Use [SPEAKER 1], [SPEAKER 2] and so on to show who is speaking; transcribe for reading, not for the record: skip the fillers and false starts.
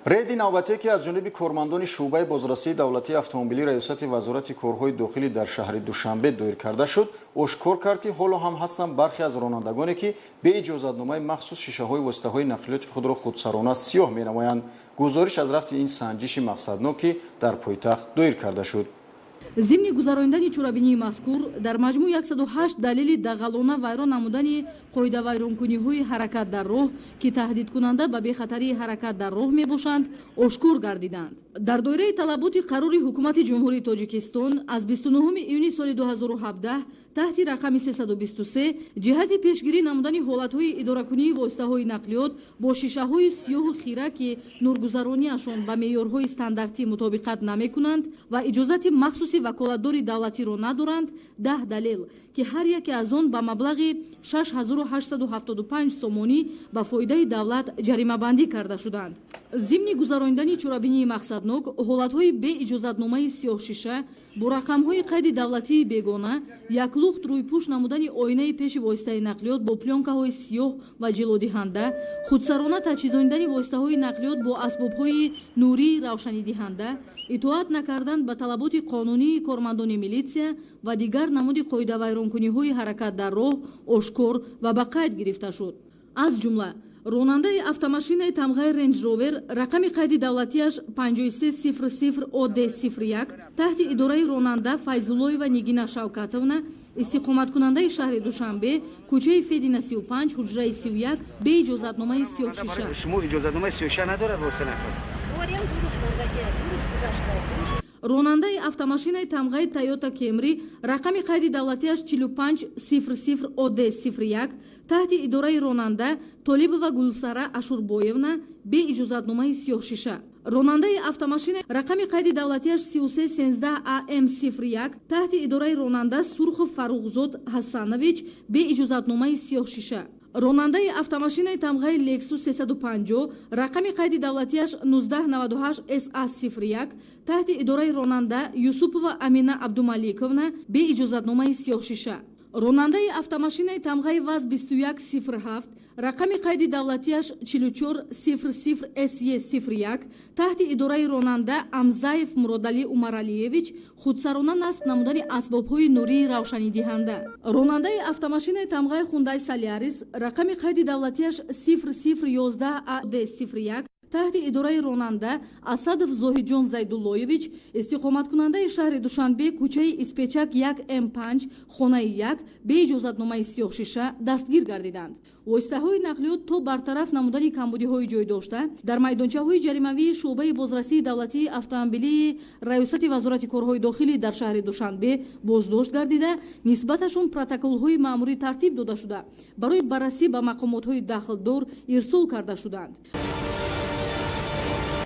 [SPEAKER 1] Рейди навбатие, ки аз ҷониби кормандони шӯъбаи бозрасии давлатии автомобилии Раёсати Вазорати корҳои дохилӣ дар шаҳри Душанбе доир карда шуд, ошкор кард, ки ҳоло ҳам ҳастанд бархе аз ронандагоне, ки бе иҷозатномаи махсус шишаҳои воситаҳои нақлиёти худро худсарона сиёҳ менамоянд. Гузориш аз рафти ин санҷиши мақсаднок, ки дар пойтахт доир карда шуд.
[SPEAKER 2] Зимни гузаронидани чорабинии мазкур дар маҷмӯъ 108 далели дағалона вайрон намудани қоидавайронкуниҳои ҳаракат дар роҳ, ки таҳдидкунанда ба бехатарии ҳаракат дар роҳ мебошанд, ошкор гардиданд. Дар доираи талаботи қарори Ҳукумати Ҷумҳурии Тоҷикистон аз 29 июни соли 2017 таҳти рақами 323 ҷиҳати пешгирӣ намудани ҳолатҳои идоракунии воситаҳои нақлиёт бо шишаҳои сиёҳу хира, ки нургузарониашон ба меъёрҳои стандартӣ мутобиқат намекунанд ва иҷозати махсуси ваколатдори давлатиро надоранд, 10 далел, ки ҳар яке аз он ба маблағи 6875 сомонӣ ба фоидаи давлат ҷаримабандӣ карда шуданд. Зимни гузаронидани чорабинии мақсаднок ҳолатҳои беиҷозатномаи сиёҳшиша, бо рақамҳои қайди давлатии бегона, яклухт рӯйпӯш намудани оинаи пеши воситаи нақлиёт бо плёнкаҳои сиёҳ ва ҷилодиҳанда, худсарона таҷҳизонидани воситаҳои нақлиёт бо асбобҳои нурии равшанидиҳанда, итоат накардан ба талаботи қонунии кормандони милитсия ва дигар намуди қоидавайронкуниҳои ҳаракат дар роҳ ошкор ва ба қайд гирифта шуд. Аз ҷумла ронандаи автомашинаи тамғаи Рендж Ровер, рақами қайди давлатиаш 5300 ОД 01, таҳти идораи ронанда Файзуллоева Нигина Шавкатовна, истиқоматкунандаи шаҳри Душанбе, кӯчаи Федина 35, ҳуҷраи 31, бе иҷозатномаи сиёҳшиша.
[SPEAKER 3] Шумо иҷозатномаи сиёҳшиша надорад восита нақлиёт?
[SPEAKER 4] Дорем, дуруст мондагия, дуруст гузашта.
[SPEAKER 2] Ронандаи автомашинаи тамғаи Тойота Кемри, рақами қайди давлатиаш 4500 ОД 01, таҳти идораи ронанда Толибова Гулсара Ашурбоевна, бе иҷозатномаи сиёҳшиша. Ронандаи автомашина, рақами қайди давлатиаш 3313 АМ 01, таҳти идораи ронанда Сурхов Фаррухзод Ҳасанович, бе иҷозатномаи сиёҳшиша. Ронандаи автомашинаи тамғаи Лексус 350, рақами қайди давлатиаш 1998 СА 01, таҳти идораи ронанда Юсупова Амина Абдумаликовна, бе иҷозатномаи сиёҳшиша. Ронандаи автомашинаи тамғаи ВАЗ 2107, рақами қайди давлатиаш 4400 СЕ 01, таҳти идораи ронанда Амзаев Муродалӣ Умаралиевич, худсарона насб намудани асбобҳои нурии равшанидиҳанда. Ронандаи автомашинаи тамғаи Хундай Солярис, рақами қайди давлатиаш 0011 АД 01, таҳти идораи ронанда Асадов Зоҳидҷон Зайдуллоевич, истиқоматкунандаи шаҳри Душанбе, кӯчаи Испечак 1 М5, хонаи 1, бе иҷозатномаи сиёҳшиша дастгир гардиданд. Воситаҳои нақлиёт то бартараф намудани камбудиҳои ҷойдошта дар майдончаҳои ҷаримавии шӯъбаи бозрасии давлатии автомобилии Раёсати Вазорати корҳои дохилӣ дар шаҳри Душанбе боздошт гардида, нисбаташон протоколҳои маъмурӣ тартиб дода шуда, барои баррасӣ ба мақомотҳои дахлдор ирсол карда шуданд.